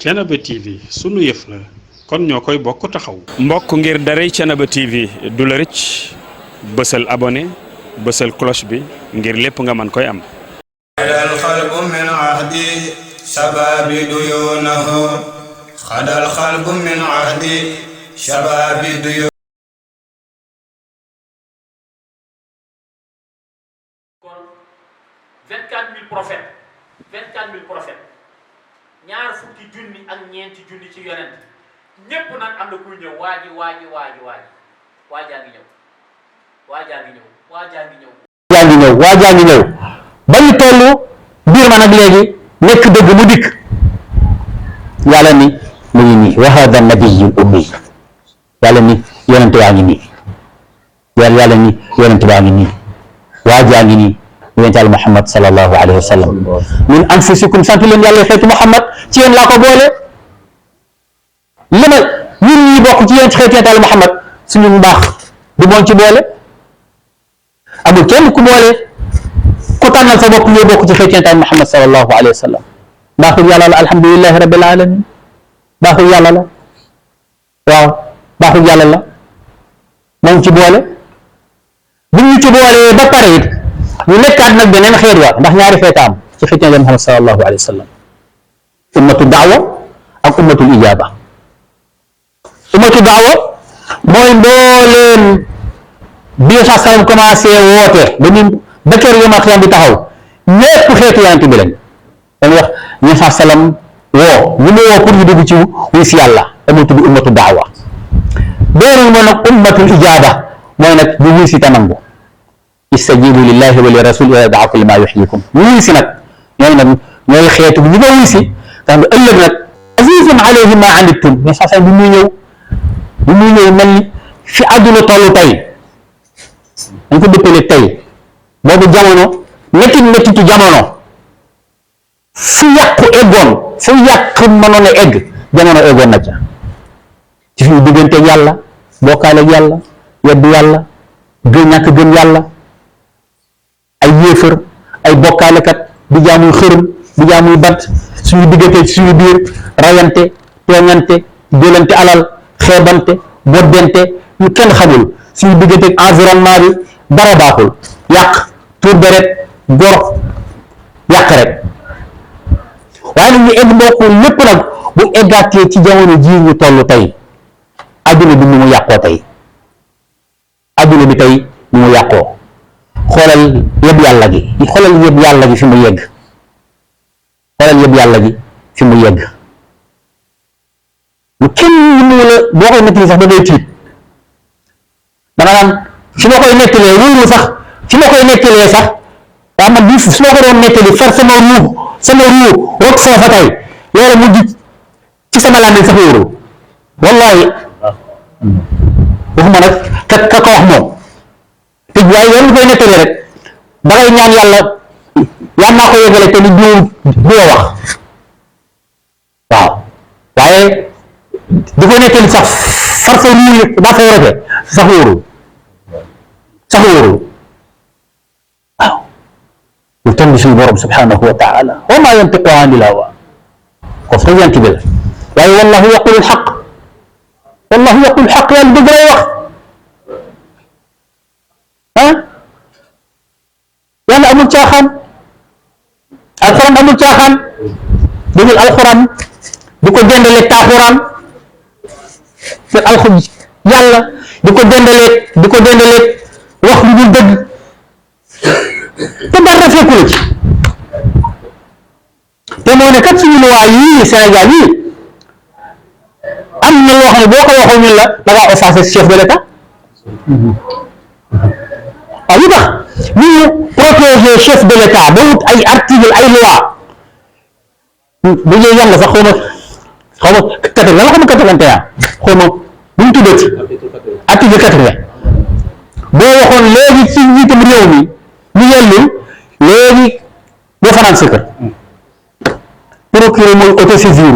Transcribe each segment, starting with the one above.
Thiénaba TV sunu yëf la kon ñoo koy bokk taxaw. mbokk ngir daray Thiénaba TV du la rëcc bësal abonné bësal cloche bi ngir lépp nga mën koy am. xadal xalbu min ahdi shababi duyunahu xadal xalbu min ahdi shababi duyunahu. kon 24000 prophètes 24000 prophètes ñaar fukki junni ak ñeenti junni ci yonent ñépp nag am na kuy ñëw waajaa ngi ñëw ba ñu toll biir ma nag léegi nekk dëgg mu dikk yàlla ni mu ngi nii wa hada nabiyul ummi yàlla ni yonente yaa ngi nii yàlla ni yonente baa ngi nii waajaa ngi nii yonente yàlla Muhammad sallallahu alayhi wa sallam min anfusikum sant leen yàlla xeetu Muhammad ci yéen laa ko boole li ma ñun ñi bokk ci yéen ci xeetu yàlla Muhammad suñu mbaax du moon ci boole amul kenn ku boole ku tànnal sa bopp ñoo bokk ci xeetu yàlla Muhammad sallallahu alayhi wa sallam baaxul yàlla la alhamdulillahi rabbil alamin baaxul yàlla la waaw baaxul yàlla la moom ci boole bu ñu ci boolee ba pare it ñu nekkaat nag beneen xeet wa ndax ñaari xeetaam ci xeetu yàlla Muhammad sallallahu alayhi wa sallam ummatu daawa ak ummatul ijaaba ummatu daawa mooy mbooleem bi sa sallam commencé woote ba ni ba kër yoma xiyam bi taxaw ñépp xeetu yonent bi lañ dañuy wax ñu sa sallam woo ñu mu woo pour ñu dugg ci wuy si yàlla damoo tudd ummatu daawa beneen mooy nag ummatul ijaaba mooy nag ñu wuy si te nangu istajibu lillahi wa li rasul ida daakum lima yuxyikum ñu wuy si nag ñooy nag ñooy xeetu bi ñu ma wuy si tax nga ëllëg nag azizun alayhi ma anittum mais sa sallam bi muy ñëw mel ni fi àdduna toll tey dañ ko dëppale tey boobu jamono méttitu jamono fu yàqu eggoon fu yàq mënoon a egg jamono eggoon na ca ci suñu digganteeg yàlla bokkaaleeg yàlla weddu yàlla gën ñàkk gën yàlla ay yéefar ay bokkaalekat di jaamuy xërëm di jaamuy bant suñu digganteeg suñu biir rayante tooñante jëlante alal xeebante boddente ñu kenn xamul suñu digganteeg environnement bi dara baaxul yàq tuur deret gor yàq rek waaye nag ñu egg mbokku lépp nag bu eggaatee ci jamono ji ñu toll tey adduna bi ni mu yàqoo tey adduna bi tey ni mu yàqoo xoolal yëpp yàlla gi xoolal yëpp yàlla gi fi mu yegg xoolal yëpp yàlla gi fi mu yegg lu kenn ñu la boo koy nettali sax da ngay tiit dama naan fi ma koy nettalee wóorul sax fi ma koy nettalee sax waaw man bi su ma ko doon nettali far sama ruu rok foofa tey loolu mu jig ci sama làmmiñ sax wóorul wallahi waxuma nag ka ko wax moom te waaye yow lu koy nettalee rek da ngay ñaan yàlla yal naa ko yëgale te ni du wax waaw waaye di ko nettali sax far sa ruu daa fay rote sax wóorul waaw lu toll suñu borom subhanahu wa taala wa ma yantiqu anil hawa ko fa yanti bi la waaye wallahu yaqulu alxaq yàlla dëgg lay wax yàlla amul caaxaan alxuraan amul caaxaan dégul alxuraan di ko dendale taaxuraan yàlla di ko dendale wax lu dul dëgg te dara fekku la ci te moo ne kat suñu luwaa yii Sénégal yii am na loo xam ne boo ko waxoon ñun la da ngaa offensé chef de l'État waaw lu tax ñu protéger chef de l'État ba wut ay article ay loi bu ñuy yàlla sax xaw ma 80 la xaw ma 81 xaw ma bu ñu tuddee ci article 80 boo waxoon léegi ci njiitum réew mi ñu yellul léegi boo fanaan sa kër procureur mooy autosaisir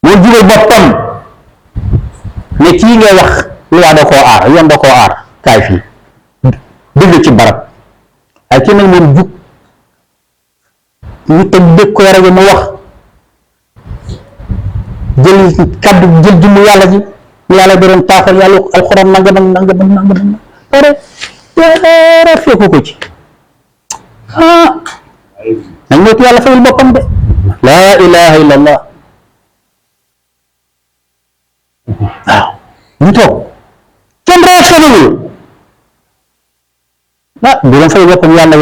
moo jubal boppam ne kii ngay wax loi da koo aar yoon da koo aar kaay fii dëgg ci barab waaye kii nag moom jug ñu teg dëkk ko rajo mu wax jël kaddu jël jummu yàlla ji yàlla da doon taaxal yàlla alxuraan nangam pare dara fekku ko ci nañ moytu yàlla fayul boppam de laa ilaha illa allah waaw ñu toog kenn réactionné bu doon fay boppam yàlla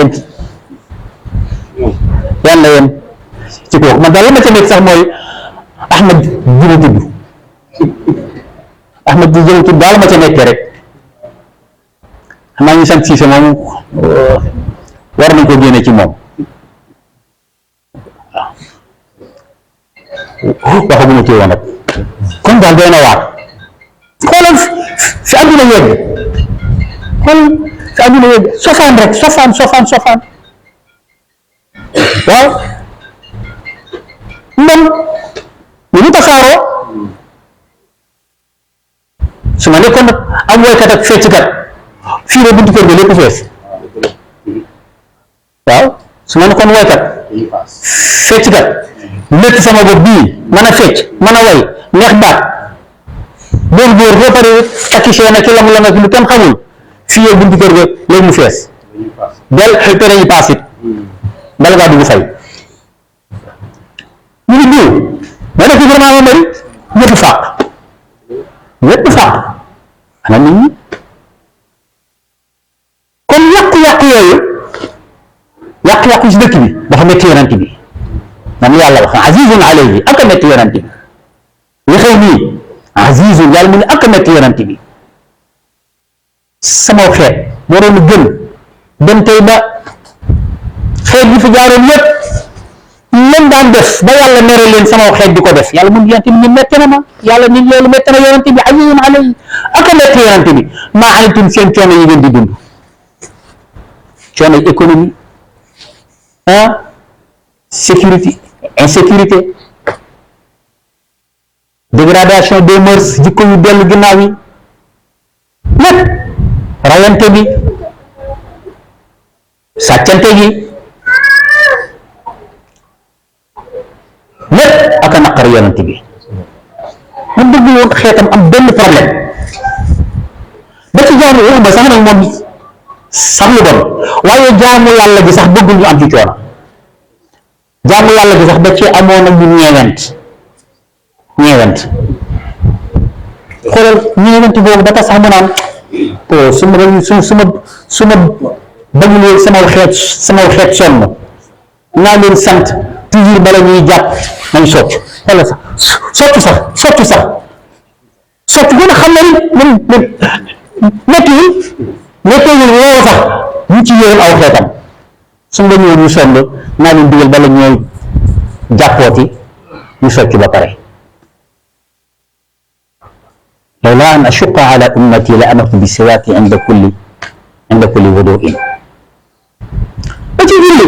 yem ci kooku man daal la ma ca nekk sax mooy Ahmed Djibi tudd Ahmed Djibi tudd daal la ma ca nekkee rek xam naa ñu sant Cissé moom war nañ ko génne ci moom waaw waxaguma ci woon nag kon daal doy na waar xoolal fi àdduna yegg xool fi àdduna yegg sofaan rek sofaan waaw ndam ñu tasaaroo su ma nekkoon nag am woykat ak fecckat fii de buntu kër ga lépp fees waaw su ma nekkoon woykat fecckat nekk sama bopp bii mën a fecc mën a way neex baat doon góor boo pare takki seen ak lam ak lu kenn xamul fii yow buntu kër ga léegi mu fees del te dañuy paas it bala ngaa dugg fay ñu ngi diw ma def vraiment ma mari ñëpp fàq ana nit ñi kon yàqu-yàqu yooyu yàqu-yàqu ci dëkk bi dafa métti yonent bi man yàlla wax azizun alayhi ak a métti yonent bi li xew nii azizun yàlla mu ne ak a métti yonent bi sama xeet boo doon gën dem tey ba xeet bi fi jaaroon yëpp leen daan def ba yàlla mere leen sama xeet di ko def yàlla mun yonent bi ñu métti na ma yàlla ni loolu métti na yonent bi azizun alayhi ak a métti yonent bi maa antum seen coono yi ngeen di dund coono économie sécurité insécurité dégradation des mœurs jikko yu dellu ginnaaw yi lépp rayante bi sàccante gi lépp ak a naqar yonent bi mu bëgg woon xeetam am benn problème ba ci jaamu waxuma sax nag moom sax lu bon waaye jaamu yàlla gi sax bëggul ñu am ci coono jaamu yàlla gi sax da ci amoon ak ñu ñeewent xoolal ñeewent boobu ba tax sax mu naan o su ma bañulee sama xeet sonn naa leen sant toujours bala ñuy jàpp nañ socc xoolal sax socc gën a xam ne méttiwul woo sax ñu ci yéen aw xeetam su ma ñëwee ñu sonn naa leen digal bala ñooy jàppooti ñu socc ba pare lawla an ashuqqa ala ummati la amartu bi siwaaki inda kulli wuduin ba ci julli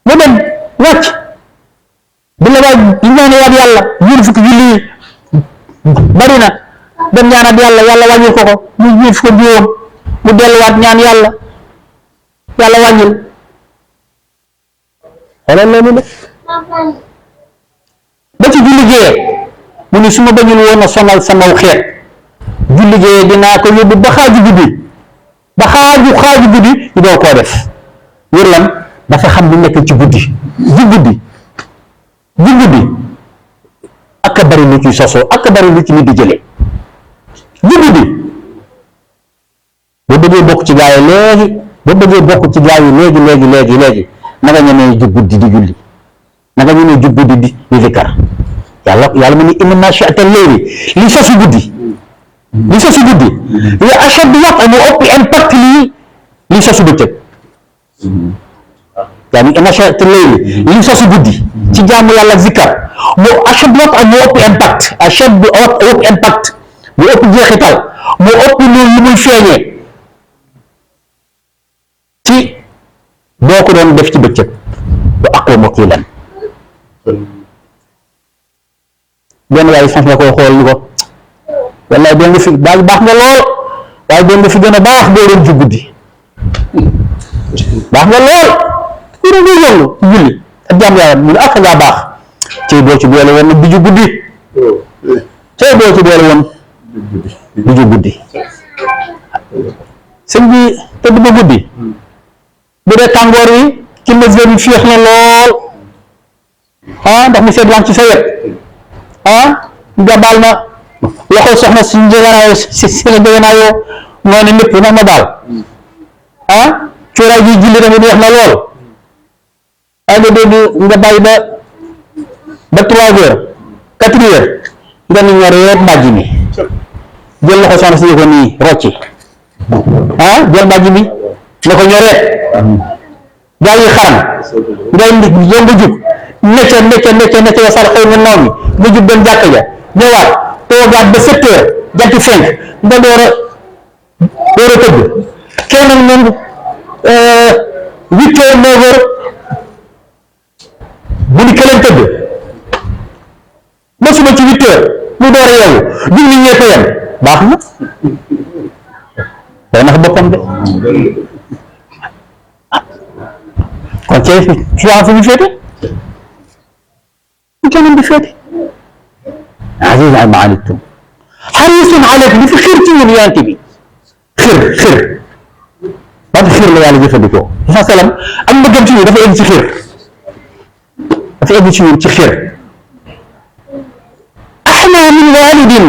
mu dem wàcc bi la waaj di ñaanaat yàlla ñuul fukki julli yi bari na dem ñaanaat yàlla wàññil ko mu ñuul fukki juróom mu delluwaat ñaan yàlla wàññil xoolal loolu de ba ci julli gee mu ni su ma bañul woon a sonal samaw xeet julli gee dinaa ko yóbbu ba xaaju guddi ñu doo koo def ngir lan dafa xam lu nekk ci guddi ak a bari lu ci sosoo ak a bari lu ci nit di jëlee guddi boo bëggee bokk ci gaa yi léegi na nga ñemee jug guddi di julli na nga ñemee jug guddi di zikar yàlla mu ne inna naashi'ata layli li sosu guddi li ashaddu wat'an mu ëpp impact li sosu bëccëg yaani inna naashi'ata layli li sosu guddi ci jaamu yàlla zikar mu ashaddu wat'an mu ëpp impact mu ëpp jeexital mu ëpp lu muy feeñee ci boo ko doon def ci bëccëg bu aqwamu qiilan benn waaye sax nga koo xool ni ko wallaay doo nga fi baax nga lool waaye doo nga fi gën a baax boo doon ci guddi baax nga lool ku doon ngay yëngu julli ak jàmm yàlla mu ne ak ngaa baax ci boo ci boole woon nag di ju guddi tey boo ci boole woon du ju guddi sëñ bi tëdd ba guddi bu dee tàngoor wi ci mesure bi féex na lool ndax mu sedd ci sa wet nga baal ma loxo soxna si njëganaayoo si la njëganaayoo moo ne lépp na ma baal cuuraay ji julli tamit wax na lool nga dégg nga bàyyi ba 3 heures 4 heures nga ni ñoree mbàjj mi jël loxo soxna si ko nii rocci jël mbàjj mi na ko ñoree gaa yi xaram ngay yow nga jug necca ya sar xëy na noom mi nga jug dem jàkk ja ñëwaat toogaat ba 7 heures janti fenk nga door a tëdd kenn nag moom 8 heures 9 heures bu di këleen tëdd ba suba ci 8 heures mu door a yeewu julli ñëpp yem baax na day nax boppam de kon ci fu ñu féete fu keneen di féete azizan ma anittum harisun alaykum li fi xir ci yéen yonent bi xir baatu xir la yàlla jëfandikoo sa salam am na gëm ci ñun dafa egg ci xir dafa egg ci ñun ci xir ahna min walidin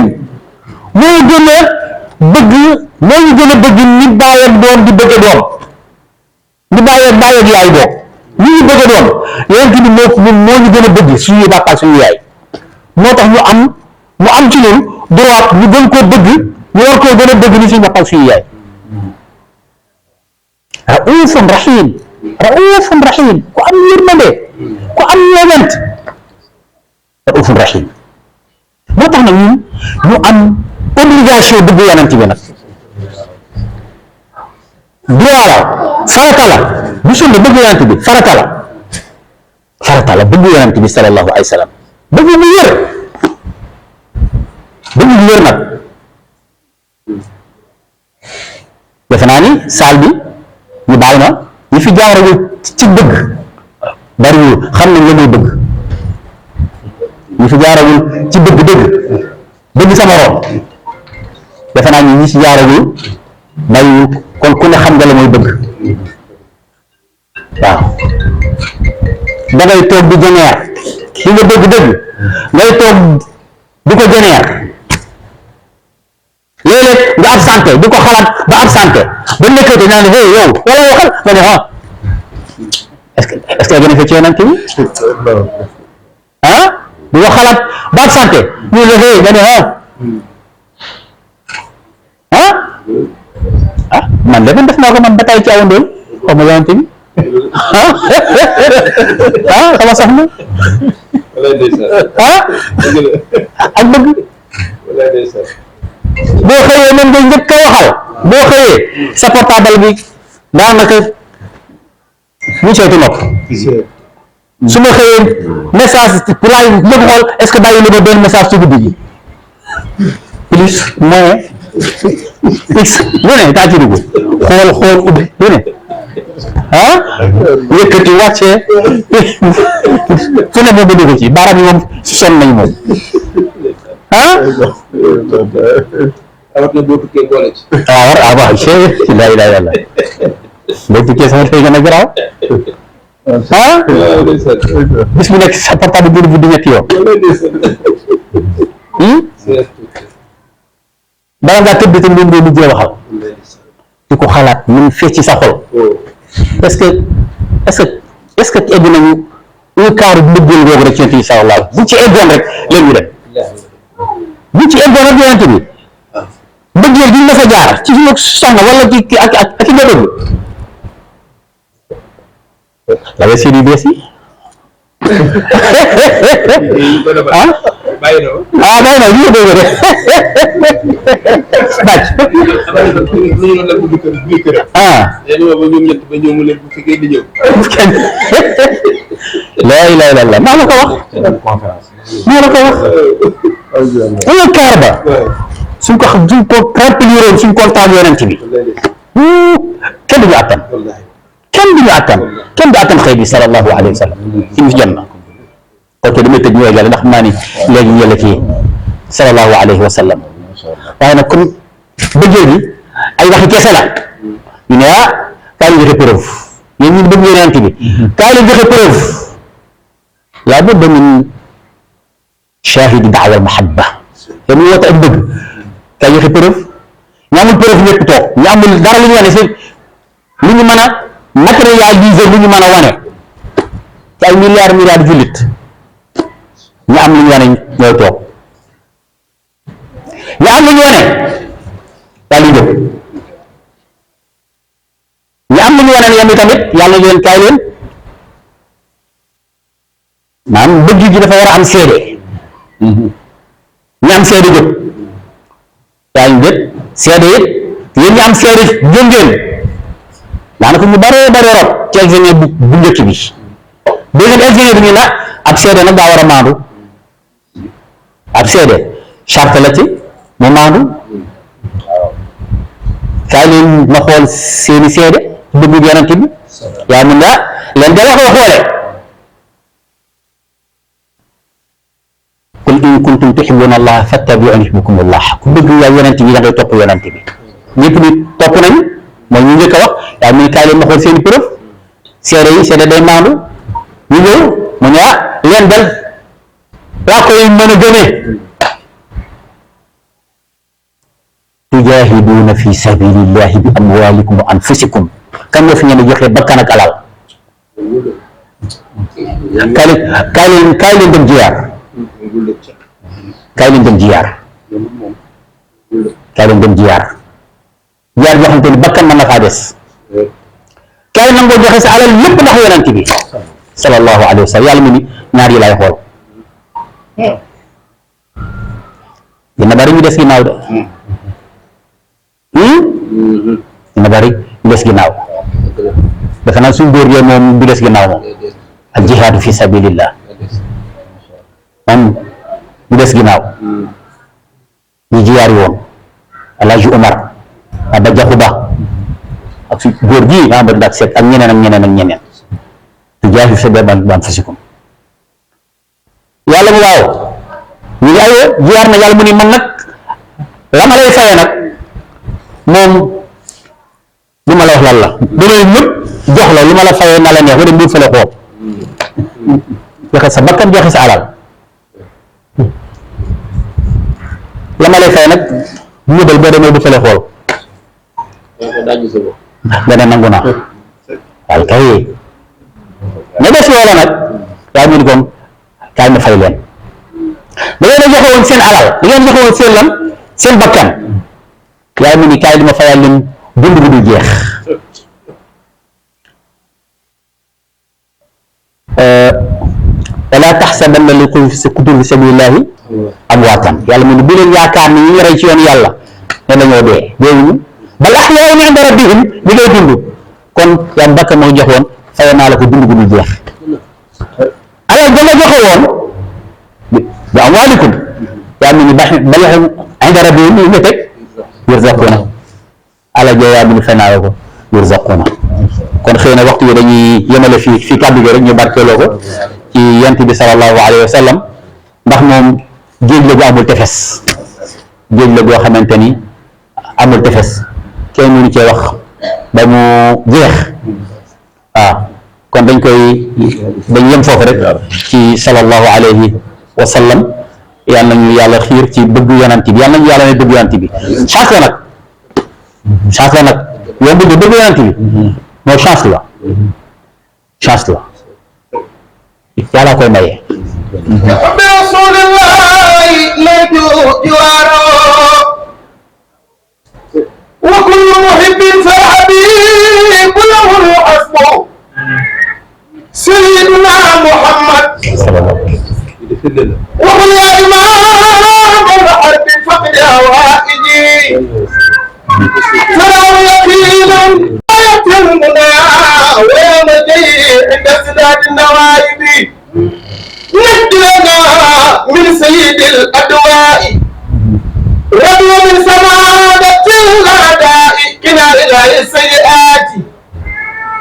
moo gën a bëgg ni baay ak doom di bëgg doom ni baay ak yaay bokk ni ñu bëgg doom yonent bi moo ñu gën a bëgg suñuy bàppa suñu yaay moo tax mu am ci ñun droit ñu gën koo bëgg ñu war koo gën a bëgg ni suñu bàppa suñu yaay raufun rahim ku am yërmande ku am ñeewant raufun rahim moo tax nag ñun ñu am obligation bëgg yonent bi nag droit la farata la bu sunna bëgg yonent bi farata la bëgg yonent bi sallallahu alayhi wa sallam bëgg bu wér nag defe naa ni saal bi ñu baal ma ñi fi jaaragul ci bëgg bariwul xam nañ la muy bëgg ñi fi jaaragul ci bëgg sama morom defe naa ñi ci jaaragul bariwul kon ku ne xam nga la muy bëgg waaw dangay toog di jeneer ki nga bëgg ngay toog di ko jeneer léeg-léeg nga absenté di ko xalaat ba absenté ba nekkati naa ne hey yow wala waxal nga ne est-ce que gën a fekk ci yonent bi di ko xalaat ba absenté ñu ne hey nga ne man de def naa ko man ba tey ci awandool xaw ma yonent bi sama soxna ak bëgg boo xëyee moom ngay njëkk a waxal boo xëyee sa portable bi daanaka mu seetu nopp su ma xëyee message pour laay njëkk xool est-ce que bàyyi li ma benn message ci guddi gi plus moins x lu ne daa ci dugg xool ubbi lu ne yëkkati wàccee fu ne moom ba dugg ci baaraam yi moom sonn nañ moom awat na boo tukkee boole ci waaw ci laa ilaaha illallaah boo tukkee sama tey gën a garaaw bis bu nekk sa portable bu di ñetti yoon bala ngaa tëdd te moom doo mujjee waxal di ko xalaat mu fecc ci sa xol est-ce que egg nañu un quart mbëggeel googu rek ci yonent bi sallallahu alayhi wa sallam bu ci eggoon rek léegi ñu dem bu ci eggoon rek yonent bi bëggeel gi ñu fa jaar ci suñu soxna wala ci ak ki nga bëgg la nga série bees yi bàyyi na li nga bëgg rek bàcc laa ilaaha illallaah maa la ko wax un quart ba suñ ko remplir suñ kontaan yonent bi kenn duñu attan xëy bi sallallahu alayhi wa sallam ci mis janna ok damay tëj ñëwee yàlla ndax xam naa ni léegi yàlla kii sallallahu alayhi wa sallam waaye nag comme bëggee bi ay waxi kese la ñu ne kaay leen joxe preuve yéen ñun bëgg yonent bi kaay leen joxe preuve laa budda min shahidi daawa al mahabba te mu woote ak bëgg kaay joxe preuve ñu amul preuve ñëpp toog ñu amul dara lu ñu wane si lu ñu mën a matérialiser lu ñu mën a wane ci ay milliards jullit ñu am lu ñu wane ñooy toog ñu am lu ñu wane daal di jóg ñu am lu ñu wane yéen tamit yàlla na leen kaay leen maanaam bëgg gi dafa war a am seede ñu am seede jóg yaa ngi jët seede it yéen ñu am seede jóg ngeen daanaka ñu bare rot ci examen bu njëkk bi deuxième examen bi ñu la ab seede nag daa war a maandu ab seede charte la ci mu maandu kaay leen ma xool seeni seede dëggu yonent bi yaa mun naa leen da waxoo xoole qul in kuntum tuhibbuna allah fattabi'uni yuhbibkumu allah ku bëgg yaa yonent bi da ngay topp yonent bi ñëpp ni topp nañ mooy ñu njëkk a wax yaa mun kaay leen ma xool seeni preuve seede yi seede day maandu ñu ñëw mu ne leen dal laa koy mën a gënee tujahiduuna fi sabilillahi bi amwalikum wa anfusikum kan moo fi ñeme joxe bakkan ak alal kaay leen dem jiyaar kaay leen dem jiyaar kaay leen dem jiyaar jiyaar joo xamante ni bakkan mën na faa des kaay nangoo joxe sa alal lépp ndax yonent bi sallallahu alayhi wa sallam yàlla mu ni ñaar yi lay xool dina bari ñu des ginnaaw de dina bari ñu des ginnaaw defe naa suñ góor yooyu moom du des ginnaaw moom al jihaadu fi sabilillah moom du des ginnaaw ñi jiyaar yoon Alaaji Omar Aba Jaxu Ba ak su góor gi Mahamad Ndak Seck ak ñeneen tujaahidu fi sabilillahi bi anfusikum yàlla mu waaw ñu ngi ayoo jiyaar na yàlla mu ni man nag la ma lay faye nag moom lu ma la wax lan la damay ñëpp jox la lu ma la fayee na la neex ba dem bu fële xool joxe sa bakkan joxe sa alal la ma lay fayee nag ñëbal boo demee bu fële xool nga ne nangu naa waaye kay ña des loola nag yaa ñu ni kon kaay ma fay leen da ngeen a joxe woon seen alal da ngeen joxe woon seen lan seen bakkan yaa mu ni kaay di ma fayal leen dund bu dul jeex wala taxsabanna li qutila fi sabilillahi amwaatan yàlla mu ni bu leen yaakaar ni ñu rey ci yoon yàlla ne dañoo dee deewuñu bal ahyaa'un 'inda rabbihim li ngay dund kon yaa bakkan moo jox woon fayal naa la ko dund bu dul jeex alal ba nga joxe woon bi amwaalikum yaa mu ni bal 'inda rabbihim ñu nga teg yurzaquna ala jooyaa bi ñu fenaa ko yurzaquna kon xëy na waxtu bi dañuy yemale fii kàddu gi rek ñu barkeeloo ko ci yonent bi sallallahu alayhi wa sallam ndax moom géej la gu amul tefes géej la goo xamante ni amul tefes kenn mënu cee wax ba mu jeex waaw kon dañ yem foofu rek ci sallallahu alayhi wa sallam yàlla nañu yàlla xiir ci bëgg yonent bi yàlla nañu yàlla ne bëgg yonent bi chance la nag yow bëgg yonent bi mooy chance la yàlla koy maye bi rasulillahi laytu jiwaaro wa kullu muhibbin fa habibu lahu hasbu sayyiduna Muhammad وقل يا إمام الحرب فقد هوائجي فلو يقينا آية المنى ويوم جيء عند سداد النوائب نجلنا من سيد الأدواء رضو من سمادة الأعداء كنار الله السيئات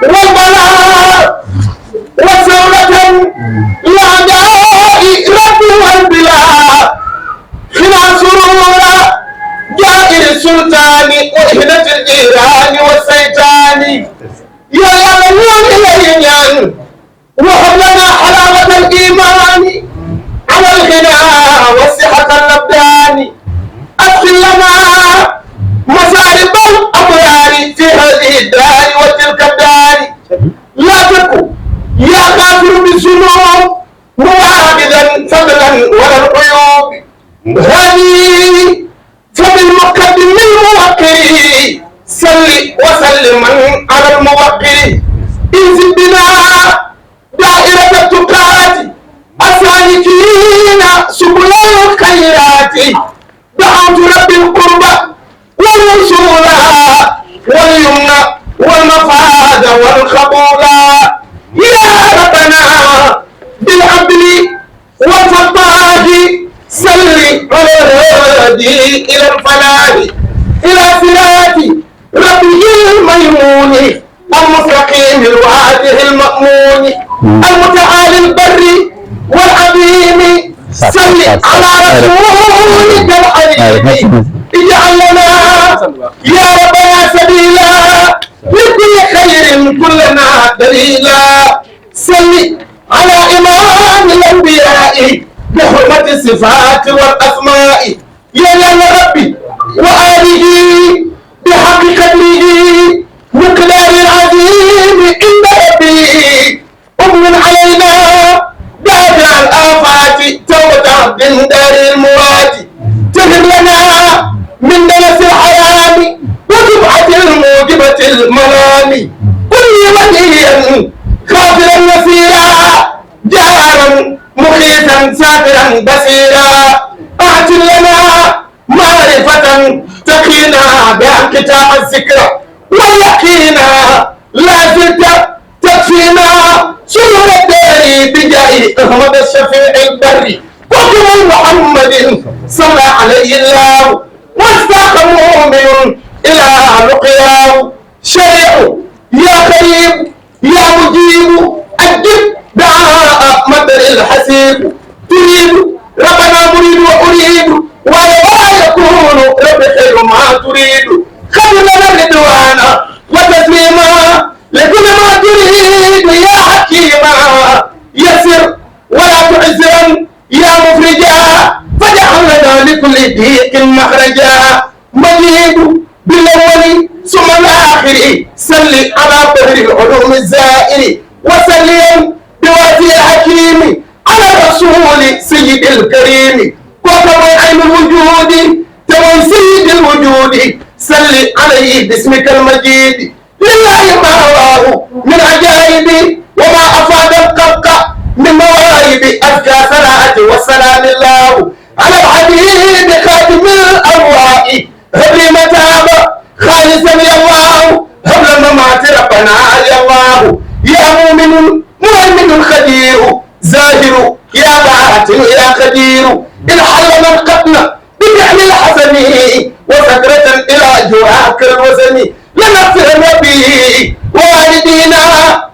والبلاء وسورة الأعداء رب والبلاء خلال الجيران والسيطان يا الله إلينا وهب لنا حلاوة الإيمان على الغنى والصحة الأبدان أدخل لنا مسارب الأبرار في هذه الدار وتلك الدار لا تكن يا غافر بالذنوب مواعدا فضلا ولا العيوب هذه فبالمقدم الموقر صل وسلم على الموقر انزل بنا دائرة التقات السالكين سبل الخيرات دعوت رب القربى والوصول واليمنى والمفاد والخبولا يا ربنا بالعدل والفضاح صل على الهادي الى الفلاح الى صراط ربه الميمون المستقيم الواجه المأمون المتعالي البر والعظيم صل على رسولك الحبيب اجعل لنا يا ربنا سبيلا لكل خير كلنا دليلا صل على إمام الأنبياء بحرمة الصفات والأسماء يا ربي وآله بحق قدره مقدار العظيم عند ربي أمن علينا دافع الآفات توبة عبد دار الموات تهب لنا من دنس الحرام وجبعة الموجبة المنام كل وليا غافرا نسيرا جارا مخيفا سافرا بصيرا اعطي لنا معرفة تقينا بها كتاب الذكرى واليقينا لا زلت تكفينا سرور الدار بجاه احمد الشفيع البري وكم محمد صلى عليه الله واستاق مؤمن الى لقياه شريع يا قريب يا مجيب أجب دعاء مدر الحسيب تريد ربنا مريد وأريد ولا يكون رب خير ما تريد خير لنا الرضوان وتسليما لكل ما تريد يا حكيما يسر ولا تعسرا يا مفرجا فاجعل لنا لكل ضيق مخرجا مجيد بالأول ثم الآخر صل على بحر العلوم الزائر وسلم بواسي الحكيم على الرسول سيد الكريم وكما عين الوجود تمام سيد الوجود صل عليه باسمك المجيد لله ما رواه من عجائب وما أفاد الخلق من مواهب أزكى صلاة والسلام الله على الحبيب خاتم الأرواح هب لي متابة خالصا يا الله هب لنا مات ربنا يا الله يا مؤمن مؤمن خدير زاهر يا باطن يا خدير إن حل من قتل بفعل الحسن وسكرة إلى جواك الوزن لنغفر به والدينا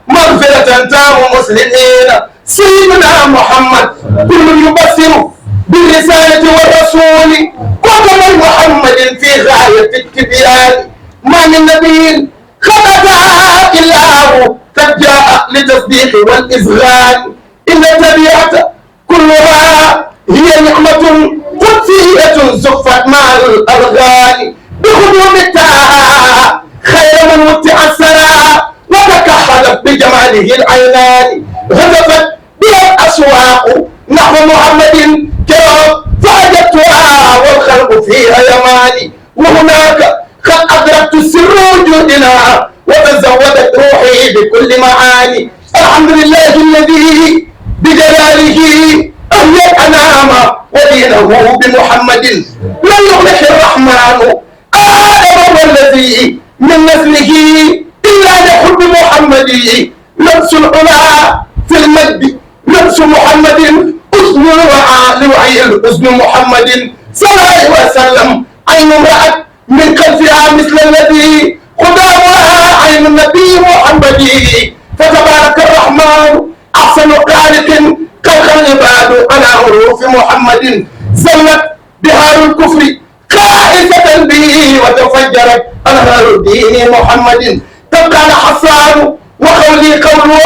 مغفرة تام مسلمين سيدنا محمد كل يبصر بالرسالة والرسول وكمن محمد في غاية التبيان ما من نبي خطأ إلا هو قد جاء لتصديق والإذغان إن التبيعة كلها هي نعمة قدسية زفت مع الأرغان بخدوم التاء خير من وتع السرى وتكحلت بجماله العينان هدفت بها الأسواق نحو محمد كرام فأجبتها والخلق فيها يماني وهناك قد أدركت سر وجودنا وتزودت روحي بكل معاني الحمد لله الذي بجلاله أهل الأنام ودينه بمحمد لم يغلق الرحمن آدم والذي من نسله إلا لحب محمد لبس العلا في المجد لبس محمد حسن لوعي الحسن محمد صلى الله عليه وسلم عين امرأة من خلفها مثل الذي قدامها عين النبي محمد فتبارك الرحمن أحسن خالق خلق العباد على حروف محمد زلت بحار الكفر خائفة به وتفجرت أنهار الدين محمد تبقى حصان وقولي قوله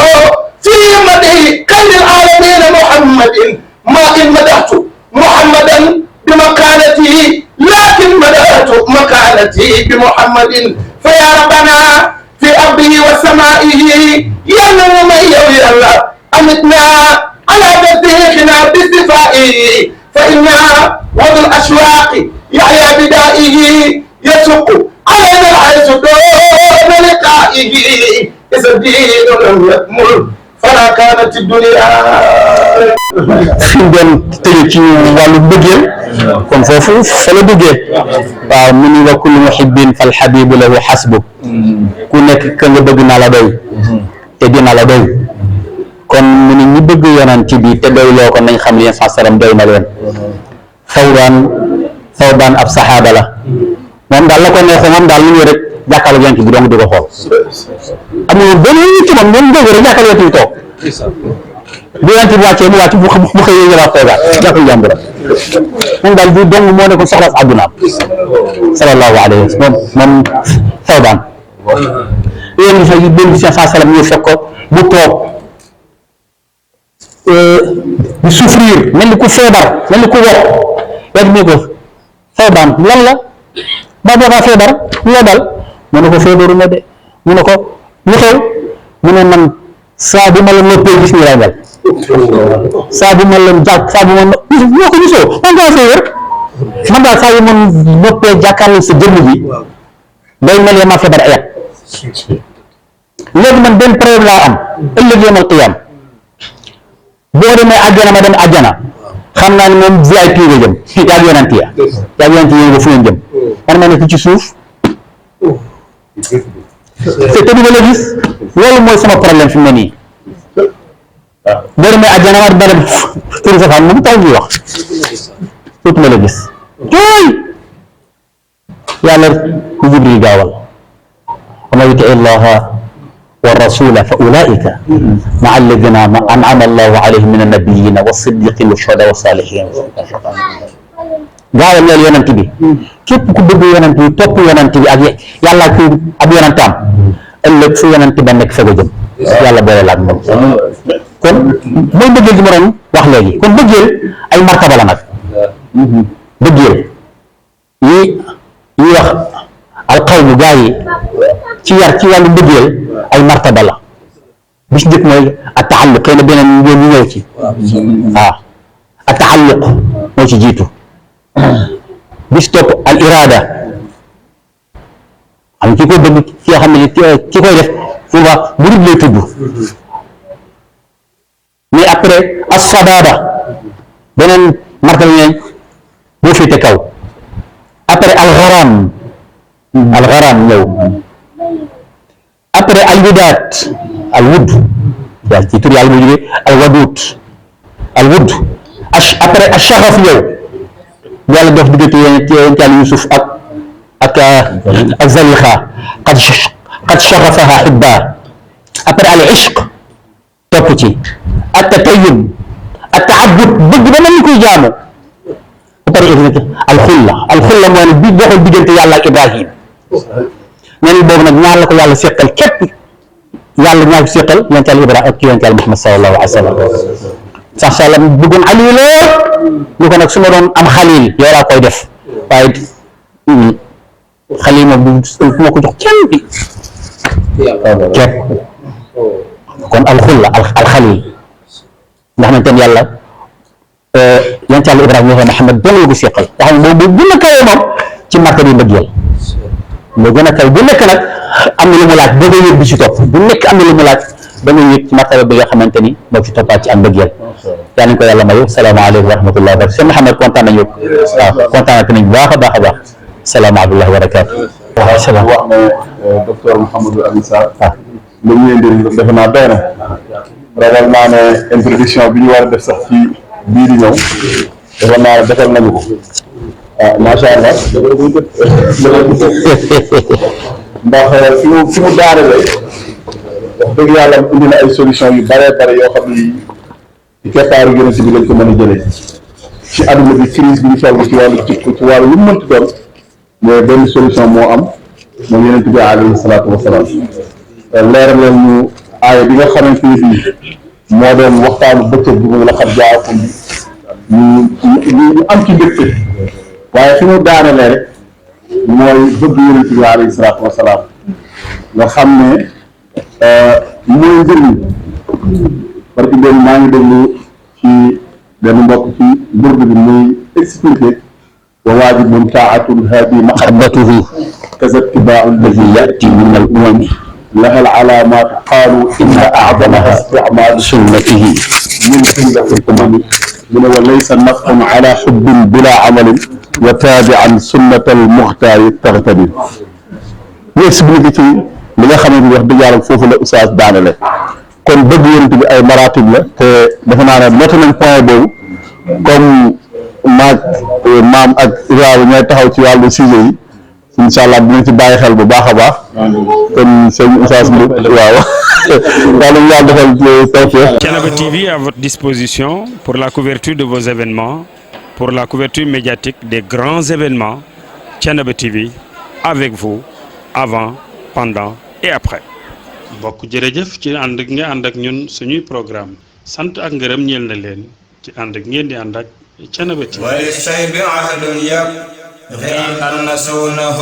في مدح خير العالمين محمد ما إن مدحت محمدا بمقالته لكن مدحت مقالتي بمحمد فيا ربنا في أرضه وسمائه يلم من يوي الله أمتنا على تصديقنا باستفائه فإنا وضع الأشواق يحيى بدائه يسق علينا الحيث دون لقائه إذا الدين لم يكمل فلا كانت الدنيا. fi mu doon tëjee ci wàllu bëggeel kon foofu fa la bëggee waaw mu ni wa kullu muhibbin fal habibu lahu hasbu ku nekk ka nga bëgg na la doy te dina la doy kon mu ni ñi bëgg yonent bi te doy loo ko nañ xam li sa saram doy na leen Thawbaan ab saxaaba la moom daal la ko neexee moom daal lu ñu rek jàkkaarloo yonent bi dong di ko xool amul benn ci moom moom dëgg rek jàkkaarloo yonent bi toog bu yonent bi wàccee mu wàcc bu xëyee ñëwaat toogaat jàppal jàmbur moom daal du dong moo nekkoon soxla si àddunaam sallallahu alayhi wa sallam moom Thawbaan yéen fa yi benn sa salam ñu fekk ko mu toog di souffrir mel ni ku feebar mel ni ku wopp yàgg ne ko Thawbaan lan la ba boo feebar loo dal mu ne ko feebaru ma de mu ne ko lu xew mu ne man saa bu ma la noppee gis ni lay mel saa bu ma leen jàkk saa bu ma ñoo ko gisoo man ngaa feebar man daal saa yu ma noppee jàkkaarloo sa jëmm ji day mel ma feebar ayat léegi man benn problème laa am ëllëg yawmal qiyaam boo demee àjjana ma dem àjjana xam naa ne moom VIP nga jëm yaa ngi yonent ya ba fu ngeen jëm man ma nekk ci suuf te du ma la gis loolu mooy sama problème fi mu ne nii boo demee àjjana ma dem turi sa fan moom taw bi wax tuuti ma la gis jooy yàlla ku Jibril gaawal wa man yuti illaha wa rasula fa ulaika maa alladina an'ama allahu alayhim min annabiyina wa siddiqin wa shuhada wa salihin gaawal neel yonent bi képp ku bëgg yonent bi topp yonent bi ak yàlla ku ab yonentam ëllëg fu yonent ba nekk fa nga jëm yàlla boole la ak moom kon mooy bëggeel gi ma doon wax léegi kon bëggeel ay martaba la nag bëggeel yi wax alqawmu gaa yi ci yar ci wàllu bëggeel ay martaba la bi ci njëkk mooy ataalluq xëy na beneen ñu ñëw ci waaw ataalluq moo ci jiitu bi ci topp al irada xam ki koy bëgg ki nga xam ne ki koy def souvent murid lay tudd mais après as-sadada beneen martaba ñeen boo féete kaw après al-gharam ñëw après al-widaat al-wudd yaa ci tur yàlla mu jógee al-waduut al-wudd après ash-shaghaf ñëw yàlla def diggante yonent yàlla Yusuf ak Zalixa qad shaghafaha hubba après al-ishq topp ci at-tatayyub at-ta'abbud bëgg ba mën koy jaamu après al-xulla mooy bi doxal diggante yàlla ak Ibrahim ñeneen boobu nag ñaar la ko yàlla seqal képp yàlla ñaar ko seqal yonent yàlla Ibrahim ak yonent yàlla Muhammad sallallahu alayhi wa sallam sax sallam bëggoon Ali lool ñu ko nag su ma doon am xalil yow laa koy def waaye xalil moom du ma ko jox kenn bi képp kon alxulla alxalil nga xamante ne yàlla yonent yàlla Ibrahima ñoo xam Muhammad dong la ko seqal nga xam ne moom bu gën a kawee moom ci martaba mbëggeel moo gën a kaw bu nekk nag am na lu mu laaj ba nga yëg bi ci topp bu nekk am na lu mu laaj ba nga yëg ci martaba bi nga xamante ni moo ci toppaat ci am mbëggeel yal nañu ko yàlla mayu salaamaaleykum wa rahmatullahi wa barakatuh sëñ Mouhamed kontaan nañu waaw kontaan nañu bu baax a baax a baax salaamaaleykum wa barakatuh waaw salaam wax ne docteur Mouhamadou Amine Sarr lu ñu leen di defe naa doy na ragal naa ne introduction bi ñu war a def sax ci bii di ñëw defe naa defal nañu ko macha allah ndax fi mu daanele wax dëgg yàlla indi na ay solution yu bare bare yoo xam ni ci keppaaru yonent bi lañ ko mën a jëlee ci àdduna bi crise bi ñu toll ci wàllu lu mu mënti doon mais benn solution moo am moom yonent bi alayhi salaatu wasalaam leeralal ñu aaya bi nga xamante ni bii moo doon waxtaanu bëccëg bi muy laqad jaakum ñu am ci mbégte waaye fi mu daanelee rek mooy bëgg yonent bi alayhi salaatu wasalaam nga xam ne mooy njëriñ parce que doon maa ngi déglu ci benn mbokk ci burdu bi muy expliqué wa waajibun taatul haadi mahabbatuhu kaza ittibaau alladi yati min al umami laha al alaamaatu qaalu inna acdamaha isticmaalu sunnatihi min jumlati al umami mu ne wa laysa nafun ala xubbin bila amalin wa taabian sunnata al muxtaari taxtabi ñu expliqué ci li nga xamante ni wax dëgg yàlla foofu la oustaz daanale kon bëgg yonent bi ay maratib la te defe naa ne noté nañ point boobu comme maam ak Ibrahima ñooy taxaw ci wàllu sujet yi incha allah dinañ ci bàyyi xel bu baax a baax kon sëñ oustaz bi waaw yàlla ñu yàlla defal tawfiq. Thiénaba TV à votre disposition pour la couverture de vos événements, pour la couverture médiatique des grands événements. Thiénaba TV avec vous avant, pendant et après. mbokk jërëjëf ci ànd ak nga ànd ak ñun suñuy programme sant ak ngërëm ñeel na leen ci ànd ak ngeen di ànd ak Thiénaba TV. وللشيب عهد يبغي أن نسونه